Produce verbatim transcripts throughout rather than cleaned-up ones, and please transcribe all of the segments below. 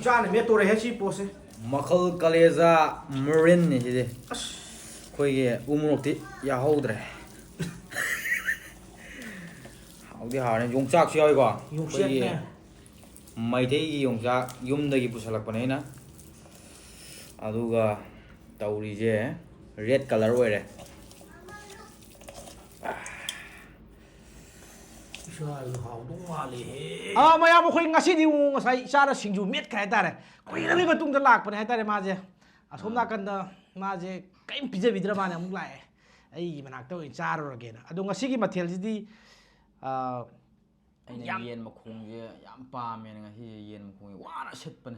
ꯆꯥꯅ ꯃꯦꯠꯇꯣꯔꯦꯍꯦ ꯁꯤ ꯄꯣꯠꯁꯦ꯫ ꯃꯈꯜ ꯀꯂꯦꯖꯥ ꯃꯔꯤꯟꯅꯤ ꯁꯤꯗꯤ꯫ ꯑꯩꯈꯣꯏꯒꯤ ꯎ ꯃꯣꯔꯣꯛꯇꯤ ꯌꯥꯍꯧꯗ꯭ꯔꯦ꯫ ꯍꯥꯎꯗꯤ ꯍꯥꯎꯔꯅꯤ꯫ ꯌꯣꯡꯆꯥꯛꯁꯨ ꯌꯥꯎꯏꯀꯣ꯫ ꯌꯣꯡꯆꯥꯛꯅꯦ꯫ ꯑꯩꯈꯣꯏꯒꯤ ꯃꯩꯇꯩꯒꯤ ꯌꯣꯡꯆꯥꯛ ꯌꯨꯝꯗꯒꯤ ꯄꯨꯁꯜꯂꯛꯄꯅꯦ ꯑꯩꯅ꯫ ꯑꯗꯨꯒ ꯇꯧꯔꯤꯁꯦ ꯔꯦꯠ ꯀꯂꯔ ꯑꯣꯏꯔꯦ꯫ ꯏꯁꯥꯁꯨ ꯍꯥꯎꯗꯧ ꯃꯥꯜꯂꯦꯍꯦ꯫ ꯑꯥ, ꯃꯌꯥꯝ, ꯑꯩꯈꯣꯏ ꯉꯁꯤꯗꯤ ꯑꯃꯨꯛ ꯉꯁꯥꯏ ꯏꯆꯥꯅ ꯁꯤꯡꯖꯨ ꯃꯦꯠꯈ꯭ꯔꯦ ꯍꯥꯏꯇꯥꯔꯦ꯫ ꯀꯨꯏꯔꯕꯩ ꯃꯇꯨꯡꯗ ꯂꯥꯛꯄꯅꯦ ꯍꯥꯏꯇꯥꯔꯦ ꯃꯥꯁꯦ꯫ ꯑꯁꯣꯝ ꯅꯥꯀꯟꯗ ꯃꯥꯁꯦ ꯀꯔꯤꯝ ꯄꯤꯖꯕꯤꯗ꯭ꯔ ꯃꯥꯅꯦ ꯑꯃꯨꯛ ꯂꯥꯛꯑꯦ꯫ ꯑꯩꯒꯤ ꯃꯅꯥꯛꯇ ꯑꯣꯏꯅ ꯆꯥꯔꯨꯔꯒꯦꯅ꯫ ꯑꯗꯣ ꯉꯁꯤꯒꯤ ꯃꯊꯦꯜꯁꯤꯗꯤ, ꯑꯥ, ꯑꯩꯅ ꯌꯥꯝ- ꯌꯦꯟ ꯃꯈꯣꯡꯁꯦ ꯌꯥꯝ ꯄꯥꯝꯃꯦꯅ ꯉꯁꯤꯁꯦ ꯌꯦꯟ ꯃꯈꯣꯡꯁꯦ ꯋꯥꯅ ꯁꯤꯠꯄꯅꯦ꯫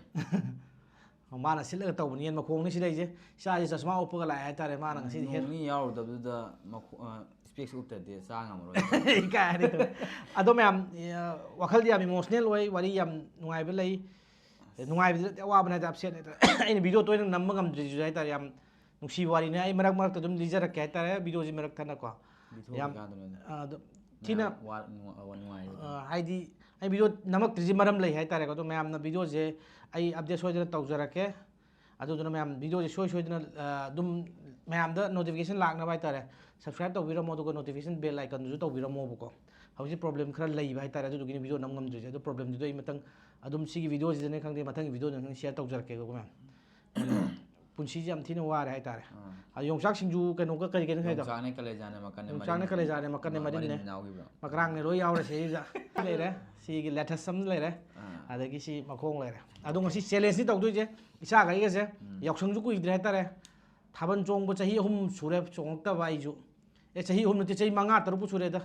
ꯃꯥꯅ ꯁꯤꯠꯂꯒ ꯇꯧꯕꯅꯤ ꯌꯦꯟ ꯃꯈꯣꯡꯅꯤ ꯁꯤ ꯂꯩꯁꯦ꯫ ꯏꯆꯥꯁꯦ ꯆꯁꯃꯥ ꯎꯞꯄꯒ ꯂꯥꯛꯑꯦ ꯍꯥꯏꯇꯥꯔꯦ꯫ ꯃꯥꯅ ꯉꯁꯤꯗꯤ ꯍꯦꯜ- ꯅꯣꯡ ꯅꯤꯅꯤ ꯌꯥꯎꯔꯨꯗꯕꯗꯨꯗ ꯃꯈꯣ-, ꯑ, ꯏꯁꯄꯦꯛꯁ ꯎꯞꯇꯗꯤ ꯆꯥ ꯉꯝꯃꯔꯣꯏ꯫ ꯏꯀꯥꯏ ꯍꯥꯏꯔꯦ ꯇꯧꯋꯦ꯫ ꯑꯗꯣ ꯃꯌꯥꯝ, ꯑ, ꯋꯥꯈꯜꯗꯤ ꯌꯥꯝ ꯏꯃꯣꯁꯅꯦꯜ ꯑꯣꯏ, ꯋꯥꯔꯤ ꯌꯥꯝ ꯅꯨꯡꯉꯥꯏꯕ ꯂꯩ꯫ ꯅꯨꯡꯉꯥꯏꯕꯗꯤ ꯅꯠꯇꯦ, ꯑꯋꯥꯕꯅꯦ ꯍꯥꯏꯇꯥꯔꯦ, ꯑꯞꯁꯦꯠꯅꯦ ꯍꯥꯏꯇꯥꯔꯦ꯫ ꯑꯩꯅ ꯚꯤꯗꯤꯑꯣ ꯇꯣꯏꯅ ꯅꯝꯕ ꯉꯝꯗ꯭ꯔꯤꯁꯤꯁꯨ ꯍꯥꯏꯇꯥꯔꯦ, ꯌꯥꯝ ꯅꯨꯡꯁꯤꯕ ꯋꯥꯔꯤꯅꯦ꯫ ꯑꯩ ꯃꯔꯛ ꯃꯔꯛꯇ ꯑꯗꯨꯝ ꯂꯤꯖꯔꯛꯀꯦ ꯍꯥꯏꯇꯥꯔꯦ, ꯚꯤꯗꯤꯑꯣꯁꯤ ꯃꯔꯛ ꯊꯠꯅꯀꯣ꯫ ꯂꯤꯊꯣꯛꯑꯣ ꯌꯥꯝ, ꯀꯥꯟꯗꯅꯦ꯫ ꯑ, ꯑꯗꯣ ꯊꯤꯅ, ꯃꯌꯥꯝ ꯋꯥ-, ꯅꯨꯡꯉꯥꯏ-, ꯋꯥ-, ꯅꯨꯡꯉꯥꯏꯔꯤꯕ꯫ ꯑ, ꯍꯥꯏꯗꯤ ꯑꯩ ꯚꯤꯗꯤꯑꯣ ꯅꯝꯃꯛꯇ꯭ꯔꯤꯁꯦ ꯃꯔꯝ ꯂꯩ ꯍꯥꯏꯇꯥꯔꯦꯀꯣ꯫ ꯑꯗꯣ ꯃꯌꯥꯝꯅ ꯚꯤꯗꯤꯑꯣꯁꯦ ꯑꯩ ꯑꯞꯗꯦꯠ ꯁꯣꯏꯗꯅ ꯇꯧꯖꯔꯛꯀꯦ꯫ ꯑꯗꯨꯗꯨꯅ ꯃꯌꯥꯝ ꯚꯤꯗꯤꯑꯣꯁꯦ ꯁꯣꯏ ꯁꯣꯏꯗꯅ, ꯑ, ꯑꯗꯨꯝ ꯃꯌꯥꯝꯗ ꯅꯣꯇꯤꯐꯤꯀꯦꯁꯟ ꯂꯥꯛꯅꯕ ꯍꯥꯏꯇꯥꯔꯦ, ꯁꯕꯁꯀ꯭ꯔꯥꯏꯕ ꯇꯧꯕꯤꯔꯝꯃꯣ, ꯑꯗꯨꯒ ꯅꯣꯇꯤꯐꯤꯀꯦꯁꯟ ꯕꯦꯜ ꯑꯥꯏꯀꯟꯗꯨꯁꯨ ꯇꯧꯕꯤꯔꯝꯃꯣꯕꯀꯣ꯫ ꯍꯧꯖꯤꯛ ꯄ꯭ꯔꯣꯕ꯭ꯂꯦꯝ ꯈꯔ ꯂꯩꯕ ꯍꯥꯏꯇꯥꯔꯦ, ꯑꯗꯨꯗꯨꯒꯤꯅꯤ ꯚꯤꯗꯤꯑꯣ ꯅꯝ ꯉꯝꯗ꯭ꯔꯤꯁꯦ꯫ ꯑꯗꯨ ꯄ꯭ꯔꯣꯕ꯭ꯂꯦꯝꯗꯨꯗꯣ ꯑꯩ ꯃꯊꯪ ꯑꯗꯨꯝ ꯁꯤꯒꯤ ꯚꯤꯗꯤꯑꯣꯁꯤꯗꯅꯦ ꯈꯪꯗꯦ, ꯃꯊꯪꯒꯤ ꯚꯤꯗꯤꯑꯣꯗ ꯈꯪꯗꯦ, ꯁꯤꯌꯔ ꯇꯧꯖꯔꯛꯀꯦꯀꯣ ꯃꯌꯥꯝ꯫ ꯄꯨꯟꯁꯤꯁꯦ ꯌꯥꯝ ꯊꯤꯅ ꯋꯥꯔꯦ ꯍꯥꯏꯇꯥꯔꯦ꯫ ꯑꯥ꯫ ꯑꯗ ꯌꯣꯡꯆꯥꯛ ꯁꯤꯡꯖꯨ ꯀꯩꯅꯣꯒ ꯀꯔꯤ ꯀꯩꯅꯣ ꯍꯥꯏꯗꯣ? ꯌꯣꯡꯆꯥꯛꯅꯦ, ꯀꯂꯦꯖꯥꯅꯦ, ꯃꯀꯟꯅꯦ, ꯌꯣꯡꯆꯥꯛꯅꯦ, ꯃꯔꯤꯟꯅꯦ꯫ ꯀꯂꯦꯖꯥꯅꯦ, ꯃꯀꯟꯅꯦ, ꯃꯥ-, ꯃꯔꯤꯟꯅꯦ꯫ ꯃꯔꯤꯟ ꯌꯥꯎꯈꯤꯕ꯭ꯔꯣ? ꯃꯀ꯭ꯔꯥꯡꯅꯦ ꯂꯣꯏ ꯌꯥꯎꯔꯦ ꯁꯤꯗ꯫ ꯂꯩꯔꯦ꯫ ꯁꯤꯒꯤ ꯂꯦꯇꯁ ꯑꯃ ꯂꯩꯔꯦ꯫ ꯑꯥ꯫ ꯑꯗꯒꯤ ꯁꯤ ꯃꯈꯣꯡ ꯂꯩꯔꯦ꯫ ꯑꯗꯣ ꯉꯁꯤ ꯆꯦꯂꯦꯟꯖꯇꯤ ꯇꯧꯗꯣꯏꯁꯦ ꯏꯆꯥꯒ ꯑꯩꯒꯁꯦ꯫ ꯎꯝ꯫ ꯌꯥꯎꯁꯪꯁꯨ ꯀꯨꯏꯗ꯭ꯔꯦ ꯍꯥꯏꯇꯥꯔꯦ꯫ ꯊꯥꯕꯜ ꯆꯣꯡꯕ ꯆꯍꯤ ꯑꯍꯨꯝ ꯁꯨꯔꯦ ꯆꯣꯡꯉꯛꯇꯕ ꯑꯩꯁꯨ꯫ ꯑꯦ, ꯆꯍꯤ ꯑꯍꯨꯝ ꯅꯠꯇꯦ, ꯆꯍꯤ ꯃꯉꯥ ꯇꯔꯨꯛꯄꯨ ꯁꯨꯔꯦꯗ꯫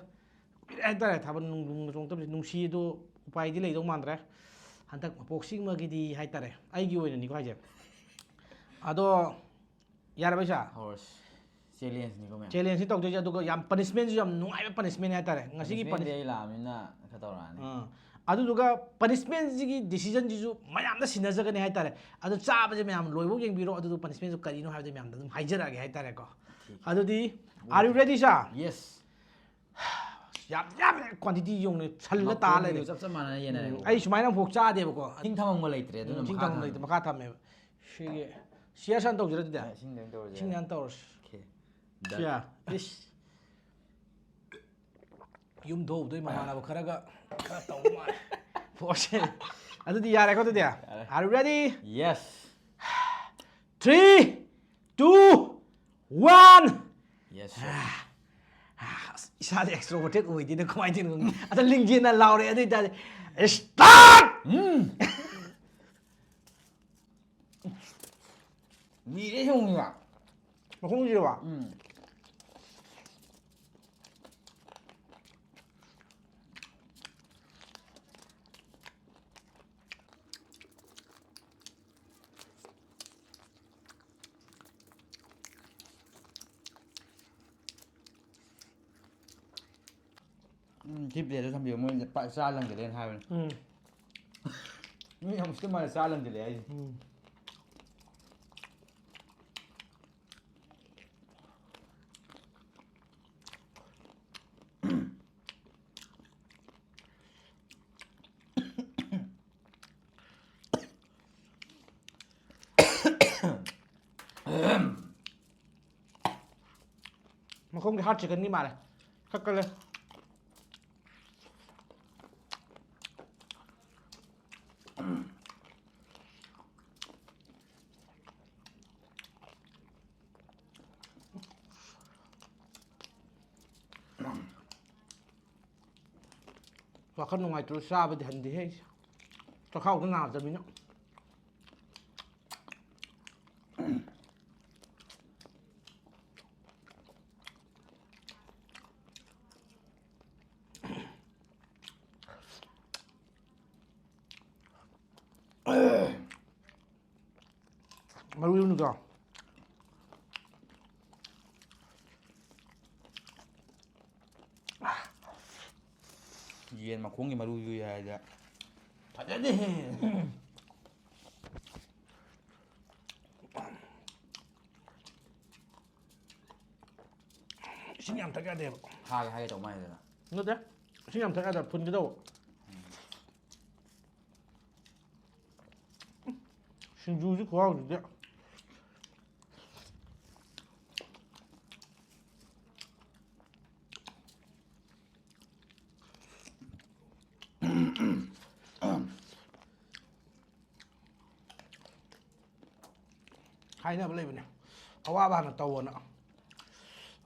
ꯀꯨꯏꯔꯦ ꯍꯥꯏꯇꯥꯔꯦ ꯊꯥꯕꯜ ꯅꯨꯡ-, ꯅꯨꯡ ꯆꯣꯡꯉꯛꯇꯕꯁꯦ꯫ ꯅꯨꯡꯁꯤ ꯑꯗꯣ ꯎꯄꯥꯏꯗꯤ ꯂꯩꯗꯧ ꯃꯥꯟꯗ꯭ꯔꯦ꯫ ꯍꯟꯗꯛ ꯃꯄꯣꯛꯁꯤꯃꯒꯤꯗꯤ ꯍꯥꯏꯇꯥꯔꯦ, ꯑꯩꯒꯤ ꯑꯣꯏꯅꯅꯤꯀꯣ ꯍꯥꯏꯁꯦ꯫ ꯑꯗꯣ ꯌꯥꯔꯕ ꯏꯆꯥ? ꯍꯧꯔꯁꯤ꯫ ꯆꯦꯂꯦꯟꯖꯅꯤꯀꯣ ꯃꯌꯥꯝ꯫ ꯆꯦꯂꯦꯟꯖꯁꯤ ꯇꯧꯗꯣꯏꯁꯦ, ꯑꯗꯨꯒ ꯌꯥꯝ ꯄꯅꯤꯁꯃꯦꯟꯁꯨ ꯌꯥꯝ ꯅꯨꯡꯉꯥꯏꯕ ꯄꯅꯤꯁꯃꯦꯟ ꯍꯥꯏꯇꯥꯔꯦ꯫ ꯉꯁꯤꯒꯤ ꯄꯅꯤꯁꯃꯦꯟꯗꯤ ꯄꯅꯤꯁ- ꯑꯩ ꯂꯥꯛꯑꯃꯤꯅ ꯈꯔ ꯇꯧꯔꯛꯑꯅꯤ꯫ ꯑꯥ꯫ ꯑꯗꯨꯗꯨꯒ ꯄꯅꯤꯁꯃꯦꯟꯁꯤꯒꯤ ꯗꯤꯁꯤꯖꯟꯁꯤꯁꯨ ꯃꯌꯥꯝꯗ ꯁꯤꯟꯅꯖꯒꯅꯤ ꯍꯥꯏꯇꯥꯔꯦ꯫ ꯑꯗꯣ ꯆꯥꯕꯁꯦ ꯃꯌꯥꯝ ꯂꯣꯏꯐꯥꯎ ꯌꯦꯡꯕꯤꯔꯣ, ꯑꯗꯨꯗꯨ ꯄꯅꯤꯁꯃꯦꯟꯁꯨ ꯀꯔꯤꯅꯣ ꯍꯥꯏꯕꯗꯣ ꯃꯌꯥꯝꯗ ꯑꯗꯨꯝ ꯍꯥꯏꯖꯔꯛꯑꯒꯦ ꯍꯥꯏꯇꯥꯔꯦꯀꯣ꯫ ꯑꯗꯨꯗꯤ, are you ready, sir? Yes꯫ ꯌꯥꯝ ꯌꯥꯝ ꯀ꯭ꯋꯥꯟꯇꯤꯇꯤ ꯌꯦꯡꯉꯨꯅꯦ ꯁꯜꯂ ꯇꯥ ꯂꯩꯔꯦ꯫ ꯆꯞ ꯆꯞ ꯃꯥꯟꯅꯅ ꯌꯦꯟꯅꯔꯦ꯫ ꯎꯝ, ꯑꯩ ꯁꯨꯃꯥꯏꯅ ꯑꯃꯨꯛ ꯆꯥꯗꯦꯕꯀꯣ꯫ ꯏꯁꯤꯡ ꯊꯝꯃꯝꯕ ꯂꯩꯇ꯭ꯔꯦ, ꯑꯗꯨꯅ ꯎꯝ, ꯏꯁꯤꯡ ꯃꯈꯥ ꯊꯝꯃꯝꯕ ꯊꯝꯃꯦ꯫ ꯂꯩꯇ꯭ꯔꯦ, ꯃꯈꯥ ꯊꯝꯃꯦꯕ꯫ ꯁꯤꯒꯤ ꯁꯤꯌꯥꯁꯟ ꯇꯧꯁꯤꯔ ꯑꯗꯨꯗꯤ? ꯑꯦ, ꯏꯁꯤꯡꯗ ꯑꯣꯏꯅ ꯇꯧꯔꯁꯦ꯫ ꯏꯁꯤꯡꯗ ꯑꯣꯏꯅ ꯇꯧꯔꯁꯤ꯫ Okay. Done. ꯁꯤꯌꯥ, ꯏꯁ꯫ ꯌꯨꯝ ꯊꯣꯛꯎꯗꯣꯏ ꯃꯃꯥꯟꯅꯕ ꯈꯔꯒ ꯈꯔ ꯇꯧꯕ ꯃꯥꯜꯂꯦ꯫ ꯐꯣꯔꯁꯦ꯫ ꯑꯗꯨꯗꯤ ꯌꯥꯔꯦꯀꯣ ꯑꯗꯨꯗꯤ? ꯌꯥꯔꯦ꯫ Are you ready? Yes. Three, two, one. Yes, sir. ꯑꯁ, ꯏꯁꯥꯗ extroverted ꯑꯣꯏꯗꯦꯅ ꯀꯃꯥꯏꯅ ꯇꯧꯔꯤꯅꯣ ꯈꯪꯗꯦ꯫ ꯑꯗ ꯂꯤꯡꯖꯦꯜꯅ ꯂꯥꯎꯔꯦ ꯑꯗꯨ ꯑꯣꯏꯇꯥꯔꯗꯤ, "Start!" ꯎꯝ꯫ ꯂꯤꯔꯦ ꯁꯨꯝ ꯉꯥ꯫ ꯃꯈꯣꯡꯁꯤꯔꯕ? ꯎꯝ꯫ ꯎꯝ, ꯁꯤ plate ꯇ ꯊꯝꯕꯤꯌꯨ, ꯃꯣꯏ ꯄꯥꯛ ꯆꯥ ꯂꯪꯁꯤꯜꯂꯦꯅ ꯍꯥꯏꯕꯅꯤ꯫ ꯎꯝ꯫ ꯃꯤ ꯌꯥꯝ ꯎꯁꯤꯠꯇ ꯃꯥꯜꯂꯦ, ꯆꯥ ꯂꯪꯁꯤꯜꯂꯦ ꯍꯥꯏꯁꯦ꯫ ꯎꯝ꯫ ꯃꯈꯣꯡꯒꯤ hot chicken ꯒꯤ ꯃꯥꯜꯂꯦ꯫ ꯈꯔ ꯀꯜꯂꯦ꯫ ꯋꯥꯈꯜ ꯅꯨꯡꯉꯥꯏꯇ꯭ꯔꯁꯨ ꯆꯥꯕꯗꯤ ꯍꯟꯗꯦꯍꯦ ꯑꯩꯁꯦ꯫ ꯆꯈꯥꯎꯗ ꯅꯥꯗꯕꯅꯤꯅ꯫ ꯃꯔꯨ ꯌꯨꯝꯗꯣ꯫ ꯌꯦꯟ ꯃꯈꯣꯡꯒꯤ ꯃꯔꯨ ꯌꯨꯏ ꯍꯥꯏꯗ ꯐꯖꯗꯦꯍꯦ꯫ ꯏꯁꯤꯡ ꯌꯥꯝ ꯊꯛ ꯌꯥꯗꯦꯕ꯫ ꯍꯥꯏꯒꯦ ꯍꯥꯏꯒꯦ ꯇꯧ ꯃꯥꯏꯗꯅ꯫ ꯅꯠꯇꯦ, ꯏꯁꯤꯡ ꯌꯥꯝ ꯊꯛ ꯌꯥꯗꯕ, ꯐꯨꯟꯒꯦ ꯇꯧꯕ꯫ ꯁꯤꯡꯖꯨꯁꯤ ꯈꯨꯍꯥꯎꯁꯤꯗꯤ꯫ ꯍꯥꯏꯅꯕ ꯂꯩꯕꯅꯦ, ꯑꯋꯥꯕ ꯍꯥꯟꯅ ꯇꯧꯑꯣꯅ꯫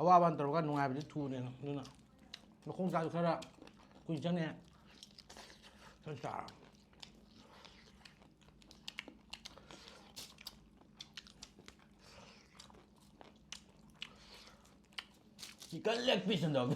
ꯑꯋꯥꯕ ꯍꯥꯟꯅ ꯇꯧꯔꯒ ꯅꯨꯡꯉꯥꯏꯕꯗꯤ ꯊꯨꯕꯅꯦꯅ꯫ ꯑꯗꯨꯅ ꯃꯈꯣꯡ ꯆꯥꯁꯨ ꯈꯔ ꯀꯨꯏ ꯆꯪꯉꯦ꯫ ꯈꯔ ꯆꯥꯔ꯫ Chicken leg piece ꯍꯟꯗꯣꯛ꯫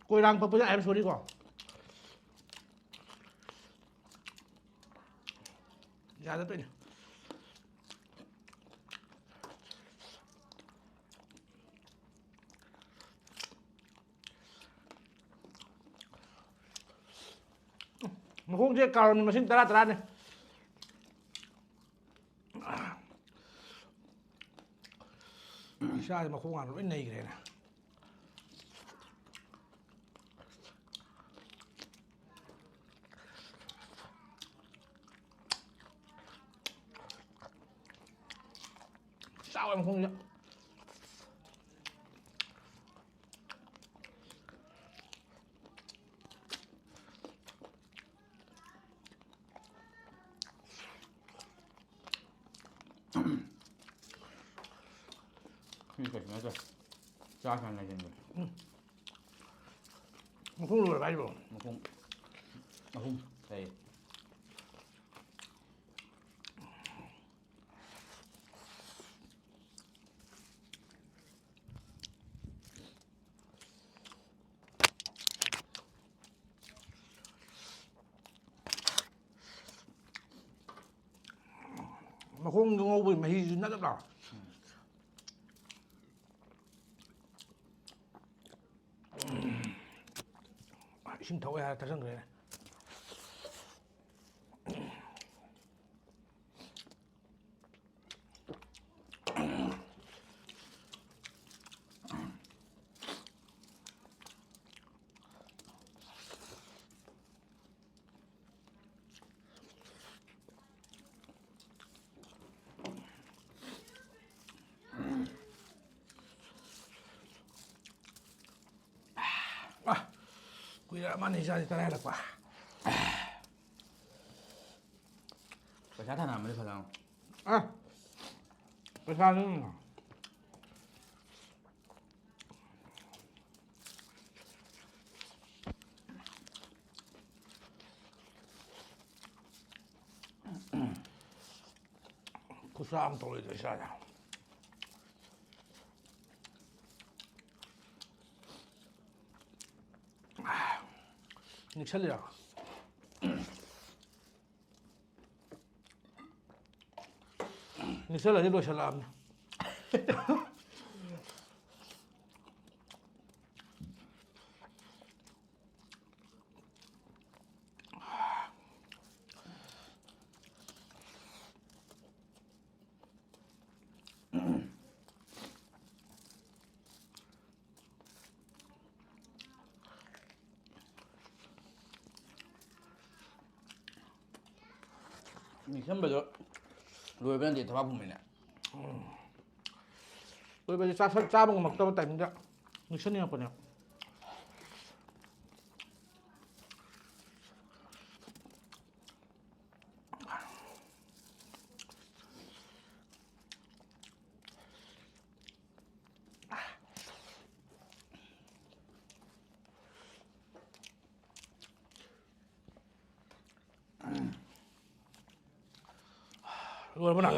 ꯀꯣꯏꯔꯥꯡ ꯄꯛꯄꯁꯦ I am sorry ꯀꯣ꯫ ꯌꯥꯗ ꯇꯣꯏꯅꯦ꯫ ꯃꯈꯣꯡꯁꯦ ꯀꯥꯔꯣꯟ ꯃꯁꯤꯡ ꯇꯔꯥ ꯇꯔꯥꯅꯦ꯫ ꯏꯁꯥꯁꯦ ꯃꯈꯣꯡ ꯍꯥꯟꯅ ꯂꯣꯏ ꯅꯩꯈ꯭ꯔꯦꯅꯦ꯫ ꯆꯥꯎꯋꯦ ꯃꯈꯣꯡꯁꯦ꯫ ꯁꯤ ꯀꯩꯁꯨ ꯅꯠꯇꯦ꯫ ꯆꯥꯛ ꯍꯥꯟꯅ ꯂꯩꯁꯤꯟꯕ꯫ ꯃꯈꯣꯡ ꯂꯣꯏꯔꯕ ꯍꯥꯏꯁꯤꯕꯣ? ꯃꯈꯣꯡ ꯑꯍꯨꯝ ꯂꯩ꯫ ꯈꯣꯡꯗꯣ ꯉꯧꯕꯒꯤ ꯃꯍꯤꯁꯨ ꯅꯞ ꯅꯞ ꯂꯥꯎ꯫ ꯏꯁꯤꯡ ꯊꯛꯑꯣ ꯍꯥꯏꯔ ꯊꯛꯆꯟꯈ꯭ꯔꯦꯅꯦ꯫ ꯑ, ꯀꯨꯏꯔ ꯃꯥꯅ ꯏꯆꯥꯁꯤ ꯇꯔꯥ ꯍꯦꯜꯂꯛꯄ꯫ ꯄꯩꯁꯥ ꯊꯥꯅꯔꯝꯕꯅꯤ ꯐꯖꯅ꯫ ꯑ, ꯄꯩꯁꯥꯁꯨ ꯈꯨꯠꯁꯥ ꯑꯃ ꯇꯧꯔꯤꯗꯣ ꯏꯁꯥꯗ꯫ ꯅꯤꯛꯁꯜꯂꯤꯔꯣ? ꯅꯤꯛꯁꯜꯂꯗꯤ ꯂꯣꯏꯁꯜꯂꯛꯑꯕꯅꯤ꯫ ꯅꯤꯛꯁꯟꯕꯗꯣ ꯂꯣꯏꯕ ꯅꯠꯇꯦ, ꯊꯕꯥꯛ ꯄꯨꯝꯃꯤꯅꯦ꯫ ꯂꯣꯏꯕꯁꯦ ꯆꯥꯁꯟ-, ꯆꯥꯕ ꯉꯝꯃꯛꯇꯕ ꯇꯥꯏꯃꯤꯡꯗ ꯅꯤꯛꯁꯟꯅꯤꯡꯉꯛꯄꯅꯦ꯫ ꯂꯣꯏꯔꯕ ꯅꯪ?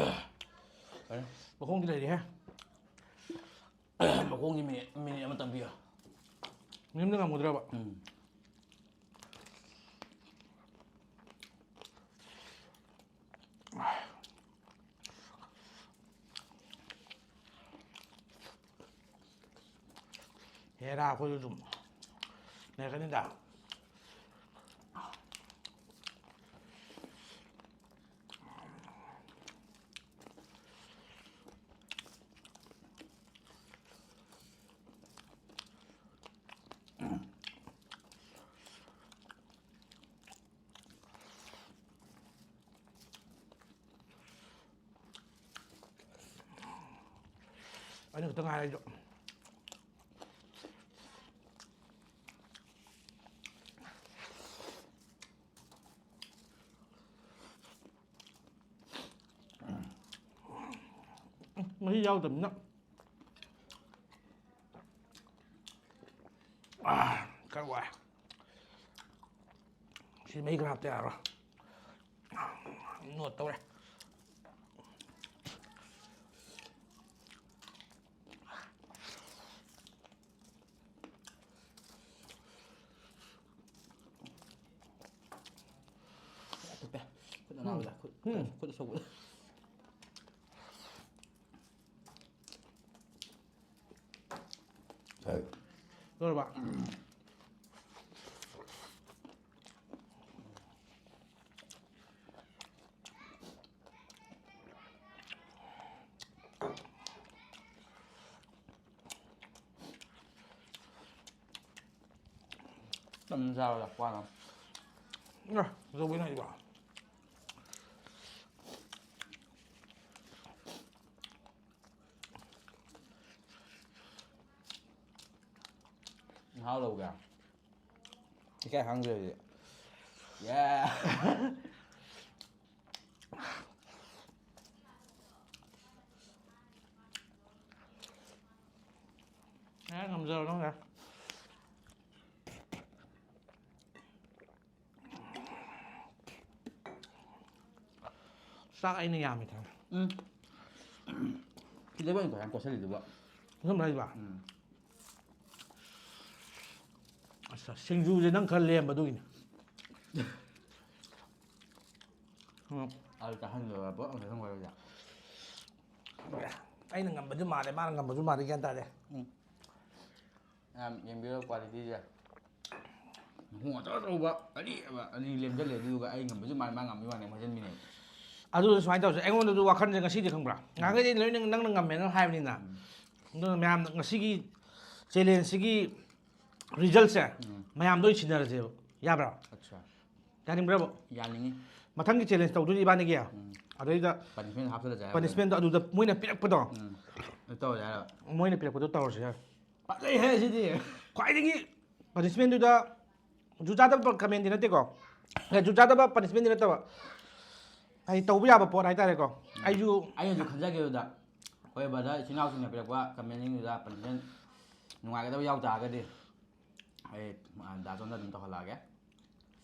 ꯐꯔꯦ꯫ ꯃꯈꯣꯡꯗꯤ ꯂꯩꯔꯤꯍꯦ꯫ ꯃꯈꯣꯡꯒꯤ ꯃꯤꯅꯤꯠ, ꯃꯤꯅꯤꯠ ꯑꯃ ꯇꯪꯕꯤꯌꯣ꯫ ꯃꯤꯅꯤꯠ ꯑꯃꯗ ꯉꯝꯒꯗ꯭ꯔꯕ? ꯎꯝ꯫ ꯍꯦꯔꯥ ꯑꯩꯈꯣꯏꯁꯨ ꯑꯗꯨꯝ ꯂꯩꯔꯛꯀꯅꯤꯗ꯫ ꯑꯅꯤ ꯈꯛꯇ ꯉꯥꯏꯔꯦ ꯑꯩꯁꯨ꯫ ꯃꯍꯤ ꯌꯥꯎꯗꯕꯅꯤꯅ꯫ ꯑꯥ, ꯈꯔ ꯋꯥꯏ꯫ ꯁꯤ ꯃꯍꯤ ꯈꯔ ꯍꯥꯞꯇ ꯌꯥꯔꯔꯣꯏ꯫ ꯅꯣꯠ ꯇꯧꯔꯦ꯫ ꯈꯨꯠ ꯑꯅꯥꯕꯗ, ꯈꯨꯠ, ꯎꯝ꯫ ꯈꯨꯠ ꯑꯁꯣꯛꯄꯗ꯫ ꯂꯣꯏꯔꯕ? ꯇꯝ ꯆꯥꯕꯗ ꯋꯥꯅ꯫ ꯑ, ꯀꯩꯗꯧꯕꯩꯅꯣ ꯍꯥꯏꯁꯤꯕꯣ? ꯃꯍꯥꯎ ꯂꯧꯒꯦ꯫ ꯏꯀꯥꯏ ꯈꯪꯗ꯭ꯔꯗꯤ꯫ ꯌꯥ꯫ ꯌꯥꯔꯦ, ꯉꯝꯖꯔꯣ ꯅꯪ ꯌꯥꯔꯦ꯫ ꯆꯥꯛ ꯑꯩꯅ ꯌꯥꯝꯃꯦ ꯊꯝꯃꯦ꯫ ꯎꯝ꯫ ꯁꯤꯗ ꯂꯣꯏ ꯀꯣꯠꯁꯜꯂꯤꯗꯨꯕꯣ꯫ ꯀꯣꯠꯁꯟꯕ꯭ꯔꯥ ꯍꯥꯏꯁꯤꯕꯣ? ꯎꯝ꯫ ꯑꯁ, ꯁꯤꯡꯖꯨꯁꯦ ꯅꯪ ꯈꯔ ꯂꯦꯝꯕ ꯑꯗꯨꯒꯤꯅꯤ꯫ ꯎꯝ꯫ ꯑꯗꯨ ꯆꯥꯍꯟꯗꯕ ꯄꯣꯠ ꯑꯃ ꯆꯥꯁꯟꯈ꯭ꯔꯦ ꯍꯧꯖꯤꯛ꯫ ꯑꯩꯅ ꯉꯝꯕꯁꯨ ꯃꯥꯜꯂꯦ, ꯃꯥꯅ ꯉꯝꯕꯁꯨ ꯃꯥꯜꯂꯦ, ꯒ꯭ꯌꯥꯟ ꯇꯥꯗꯦ꯫ ꯎꯝ꯫ ꯌꯥꯝ ꯌꯦꯡꯕꯤꯔꯣ ꯀ꯭ꯋꯥꯂꯤꯇꯤꯁꯦ꯫ ꯃꯈꯣꯡ ꯑꯆꯧ ꯑꯆꯧꯕ ꯑꯅꯤ ꯑꯅꯤ ꯂꯦꯝꯖꯜꯂꯦ, ꯑꯗꯨꯗꯨꯒ ꯑꯩ ꯉꯝꯕꯁꯨ ꯃꯥꯅ ꯃꯥ ꯉꯝꯕꯤ ꯋꯥꯅꯦ ꯃꯣꯏꯁꯤꯟꯕꯤꯅꯦꯕ꯫ ꯑꯗꯨ ꯁꯨꯃꯥꯏꯅ ꯇꯧꯁꯦ, ꯑꯩꯉꯣꯟꯗꯁꯨ ꯋꯥꯈꯜꯁꯦ ꯉꯁꯤꯗꯤ ꯈꯪꯕ꯭ꯔꯥ, ꯉꯍꯥꯟꯈꯩꯗꯤ ꯂꯣꯏꯅ ꯅꯪꯅ ꯉꯝꯃꯦꯅ ꯍꯥꯏꯕꯅꯤꯅ, ꯑꯗꯨꯅ ꯃꯌꯥꯝꯅ ꯉꯁꯤꯒꯤ ꯆꯦꯂꯦꯟꯖꯁꯤꯒꯤ ꯔꯤꯖꯜꯁꯦ ꯃꯌꯥꯝꯗ ꯑꯣꯏꯅ ꯁꯤꯟꯅꯔꯁꯦꯕ, ꯌꯥꯕ꯭ꯔꯥ? ꯑꯠꯆꯥ꯫ ꯌꯥꯅꯤꯡꯕ꯭ꯔꯕ? ꯌꯥꯅꯤꯡꯉꯤ꯫ ꯃꯊꯪꯒꯤ ꯆꯦꯂꯦꯟꯖ ꯇꯧꯗꯣꯏꯅꯦ ꯏꯕꯥꯅꯤꯒꯤ꯫ ꯄꯅꯤꯁꯃꯦꯟ ꯍꯥꯞꯆꯜꯂꯁꯦ ꯍꯥꯏꯕ꯫ ꯄꯅꯤꯁꯃꯦꯟꯗꯣ ꯑꯗꯨꯗ ꯃꯣꯏꯅ ꯄꯤꯔꯛꯄꯗꯣ, ꯎꯝ꯫ ꯑꯗꯨ ꯇꯧꯔꯁꯦ ꯍꯥꯏꯕ꯫ ꯃꯣꯏꯅ ꯄꯤꯔꯛꯄꯗꯣ ꯇꯧꯔꯁꯦ ꯍꯥꯏꯕ꯫ ꯐꯖꯩꯍꯦ ꯁꯤꯗꯤ꯫ ꯈ꯭ꯋꯥꯏꯗꯒꯤ ꯄꯅꯤꯁꯃꯦꯟꯗꯨꯗ ꯖꯨ ꯆꯥꯗꯕ ꯀꯃꯦꯟꯗꯤ ꯅꯠꯇꯦꯀꯣ, ꯑꯦ, ꯖꯨ ꯆꯥꯗꯕ ꯄꯅꯤꯁꯃꯦꯟꯗꯤ ꯅꯠꯇꯕ, ꯍꯥꯏꯗꯤ ꯇꯧꯕ ꯌꯥꯕ ꯄꯣꯠ ꯍꯥꯏꯇꯥꯔꯦꯀꯣ꯫ ꯑꯩꯁꯨ ꯑꯩꯅꯁꯨ ꯈꯟꯖꯈꯤꯕꯗ, ꯍꯣꯏ ꯕ꯭ꯔꯗꯔ, ꯏꯆꯤꯟ ꯏꯅꯥꯎꯁꯤꯡꯅ ꯄꯤꯔꯛꯄ ꯀꯃꯦꯟꯁꯤꯡꯗꯨꯗ ꯄꯅꯤꯁꯃꯦꯟ ꯅꯨꯡꯉꯥꯏꯒꯗꯕ ꯌꯥꯎ ꯇꯥꯔꯒꯗꯤ ꯑꯩ ꯗꯥ ꯖꯣꯟꯗ ꯑꯗꯨꯝ ꯇꯧꯍꯜꯂꯛꯑꯒꯦ꯫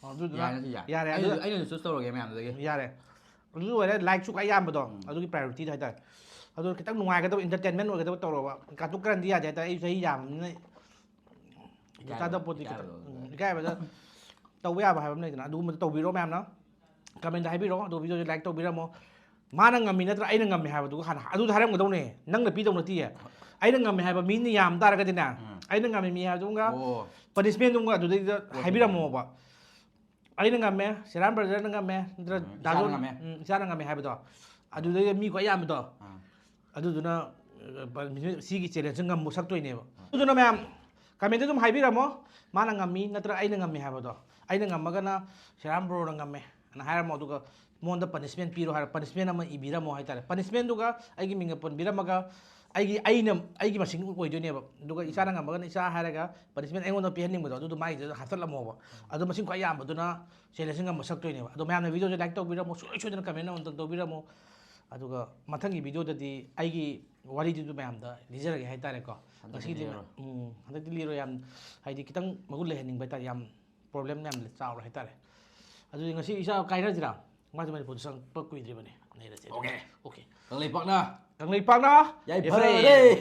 ꯑꯗꯨꯗꯨꯅ ꯌꯥꯏ, ꯅꯠꯇ꯭ꯔ ꯌꯥꯏ? ꯌꯥꯔꯦ, ꯑꯩꯅꯁꯨ, ꯑꯗꯨ- ꯑꯩꯅꯁꯨ ꯆꯨꯁ ꯇꯧꯔꯒꯦ ꯃꯌꯥꯝꯗꯨꯗꯒꯤ꯫ ꯌꯥꯔꯦ꯫ ꯑꯗꯨ ꯑꯣꯏꯔꯦ, ꯂꯥꯏꯛꯁꯨ ꯈ꯭ꯋꯥꯏ ꯌꯥꯝꯕꯗꯣ, ꯎꯝ꯫ ꯑꯗꯨꯒꯤ ꯄ꯭ꯔꯥꯏꯌꯣꯔꯤꯇꯤꯗ ꯍꯥꯏꯇꯥꯔꯦ꯫ ꯑꯗꯨ ꯈꯤꯇꯪ ꯅꯨꯡꯉꯥꯏꯒꯗꯕ, ꯏꯟꯇꯔꯇꯦꯟꯃꯦꯟ ꯑꯣꯏꯒꯗꯕ ꯇꯧꯔꯣꯕ꯫ ꯀꯥꯇꯨ ꯀꯥꯔꯟꯗꯤ ꯌꯥꯗꯦ ꯍꯥꯏꯇꯥꯔꯦ, ꯑꯩ ꯆꯍꯤ ꯌꯥꯝꯕꯅꯤꯅ꯫ ꯏꯀꯥꯏꯕ, ꯆꯥꯗꯕ ꯄꯣꯠꯇꯤ ꯏꯀꯥꯏꯕ ꯈꯤꯇꯪ, ꯂꯧꯗꯦ꯫ ꯎꯝ, ꯏꯀꯥꯏꯕꯗ ꯇꯧꯕ ꯌꯥꯕ ꯍꯥꯏꯕ ꯑꯃ ꯂꯩꯗꯅ, ꯑꯗꯨꯒꯨꯝꯕꯗꯣ ꯇꯧꯕꯤꯔꯣ ꯃꯌꯥꯝꯅ꯫ ꯀꯃꯦꯟꯗ ꯍꯥꯏꯕꯤꯔꯣ, ꯑꯗꯨꯒ ꯚꯤꯗꯤꯑꯣꯁꯦ ꯂꯥꯏꯛ ꯇꯧꯕꯤꯔꯝꯃꯣ꯫ ꯃꯥꯅ ꯉꯝꯃꯤ ꯅꯠꯇ꯭ꯔꯥ ꯑꯩꯅ ꯉꯝꯃꯤ ꯍꯥꯏꯕꯗꯨꯒ ꯍꯥꯟꯅ ꯑꯗꯨꯗ ꯍꯥꯏꯔꯝꯒꯗꯧꯅꯦ, ꯅꯪꯅ ꯄꯤꯗꯧ ꯅꯠꯇꯤꯌꯦ꯫ ꯑꯩꯅ ꯉꯝꯃꯤ ꯍꯥꯏꯕ ꯃꯤꯅ ꯌꯥꯝ ꯇꯥꯔꯒꯗꯤꯅꯦ, ꯎꯝ꯫ ꯑꯩꯅ ꯉꯝꯃꯤ ꯃꯤ ꯍꯥꯏꯕꯗꯨꯒ ꯑꯣ꯫ ꯄꯅꯤꯁꯃꯦꯟꯗꯨꯒ ꯑꯗꯨꯗꯩꯗ ꯄꯣꯠꯇꯨ ꯍꯥꯏꯕꯤꯔꯝꯃꯣꯕ꯫ ꯑꯩꯅ ꯉꯝꯃꯦ, ꯁꯦꯔꯥꯝ ꯕ꯭ꯔꯗꯔꯅ ꯉꯝꯃꯦ, ꯅꯠꯇ꯭ꯔ ꯎꯝ, ꯗꯥ ꯏꯆꯥꯅ ꯖꯣꯟ-, ꯉꯝꯃꯦ꯫ ꯎꯝ, ꯏꯆꯥꯅ ꯉꯝꯃꯦ ꯍꯥꯏꯕꯗꯣ, ꯑꯗꯨꯗꯩꯗ ꯃꯤ ꯈ꯭ꯋꯥꯏ ꯌꯥꯝꯕꯗꯣ, ꯑꯥ꯫ ꯑꯗꯨꯗꯨꯅ, ꯑ, ꯁꯤꯒꯤ ꯆꯦꯂꯦꯟꯖꯁꯦ ꯉꯝꯕ ꯁꯛꯇꯣꯏꯅꯦꯕ꯫ ꯑꯗꯨꯅ ꯃꯌꯥꯝ ꯀꯃꯦꯟꯇ ꯑꯗꯨꯝ ꯍꯥꯏꯕꯤꯔꯝꯃꯣ, ꯃꯥꯅ ꯉꯝꯃꯤ ꯅꯠꯇ꯭ꯔ ꯑꯩꯅ ꯉꯝꯃꯤ ꯍꯥꯏꯕꯗꯣ꯫ ꯑꯩꯅ ꯉꯝꯃꯒꯅ ꯁꯦꯔꯥꯝ ꯕ꯭ꯔꯣꯅ ꯉꯝꯃꯦ ꯑꯅ ꯍꯥꯏꯔꯝꯃꯣ, ꯑꯗꯨꯒ ꯃꯉꯣꯟꯗ ꯄꯅꯤꯁꯃꯦꯟ ꯄꯤꯔꯣ ꯍꯥꯏꯔ, ꯄꯅꯤꯁꯃꯦꯟ ꯑꯃ ꯏꯕꯤꯔꯝꯃꯣ ꯍꯥꯏꯇꯥꯔꯦ꯫ ꯄꯅꯤꯁꯃꯦꯟꯗꯨꯒ ꯑꯩꯒꯤ ꯃꯤꯡꯒ ꯄꯨꯟꯕꯤꯔꯝꯃꯒ ꯑꯩꯒꯤ, ꯑꯩꯅ, ꯑꯩꯒꯤ ꯃꯁꯤꯡ ꯑꯣꯏꯗꯣꯏꯅꯦꯕ꯫ ꯑꯗꯨꯒ ꯏꯆꯥꯅ ꯉꯝꯃꯒꯅ ꯏꯆꯥ ꯍꯥꯏꯔꯒ ꯄꯅꯤꯁꯃꯦꯟ ꯑꯩꯉꯣꯟꯗ ꯄꯤꯍꯟꯅꯤꯡꯕꯗꯣ ꯑꯗꯨꯗꯣ ꯃꯥꯒꯤꯗꯨꯗ ꯍꯥꯞꯆꯜꯂꯝꯃꯣꯕ꯫ ꯑꯗꯨ ꯃꯁꯤꯡ ꯈ꯭ꯋꯥꯏ ꯌꯥꯝꯕꯗꯨꯅ ꯆꯦꯂꯦꯟꯖꯁꯦ ꯉꯝꯕ ꯁꯛꯇꯣꯏꯅꯦꯕ꯫ ꯑꯗꯣ ꯃꯌꯥꯝꯅ ꯚꯤꯗꯤꯑꯣꯁꯦ ꯂꯥꯏꯛ ꯇꯧꯕꯤꯔꯝꯃꯣ, ꯁꯨꯡꯁꯣꯏ ꯁꯣꯏꯗꯅ ꯀꯃꯦꯟ ꯑꯃꯇꯪ ꯇꯧꯕꯤꯔꯝꯃꯣ꯫ ꯑꯗꯨꯒ ꯃꯊꯪꯒꯤ ꯚꯤꯗꯤꯑꯣꯗꯗꯤ ꯑꯩꯒꯤ ꯋꯥꯔꯤꯗꯨꯗ ꯃꯌꯥꯝꯗ ꯂꯤꯖꯔꯒꯦ ꯍꯥꯏꯇꯥꯔꯦꯀꯣ꯫ ꯍꯟꯗꯛꯇꯤ ꯉꯁꯤꯗꯤ ꯂꯤꯔꯔꯣꯏ꯫ ꯎꯝ, ꯍꯟꯗꯛꯇꯤ ꯂꯤꯔꯣꯏ꯫ ꯌꯥꯝ, ꯍꯥꯏꯗꯤ, ꯈꯤꯇꯪ ꯃꯒꯨꯟ ꯂꯩꯍꯟꯅꯤꯡꯕ ꯍꯥꯏꯇꯥꯔꯦ, ꯌꯥꯝ ꯄ꯭ꯔꯣꯕ꯭ꯂꯦꯝ ꯌꯥꯝ ꯆꯥꯎꯔꯦ ꯍꯥꯏꯇꯥꯔꯦ꯫ ꯑꯗꯨꯗꯤ ꯉꯁꯤ ꯏꯆꯥ ꯀꯥꯏꯅꯁꯤꯔꯥ? ꯃꯥꯁꯦ ꯃꯅꯤꯄꯨꯔꯗ ꯆꯪꯉꯛꯄ ꯀꯨꯏꯗ꯭ꯔꯤꯕꯅꯦ꯫ ꯂꯩꯔꯁꯦ꯫ ꯑꯣꯀꯦ꯫ ꯑꯣꯀꯦ꯫ ꯀꯪꯂꯩꯄꯥꯛꯅ ꯀꯪꯂꯩꯄꯥꯛꯅ ꯌꯥꯏꯐꯔꯦ꯫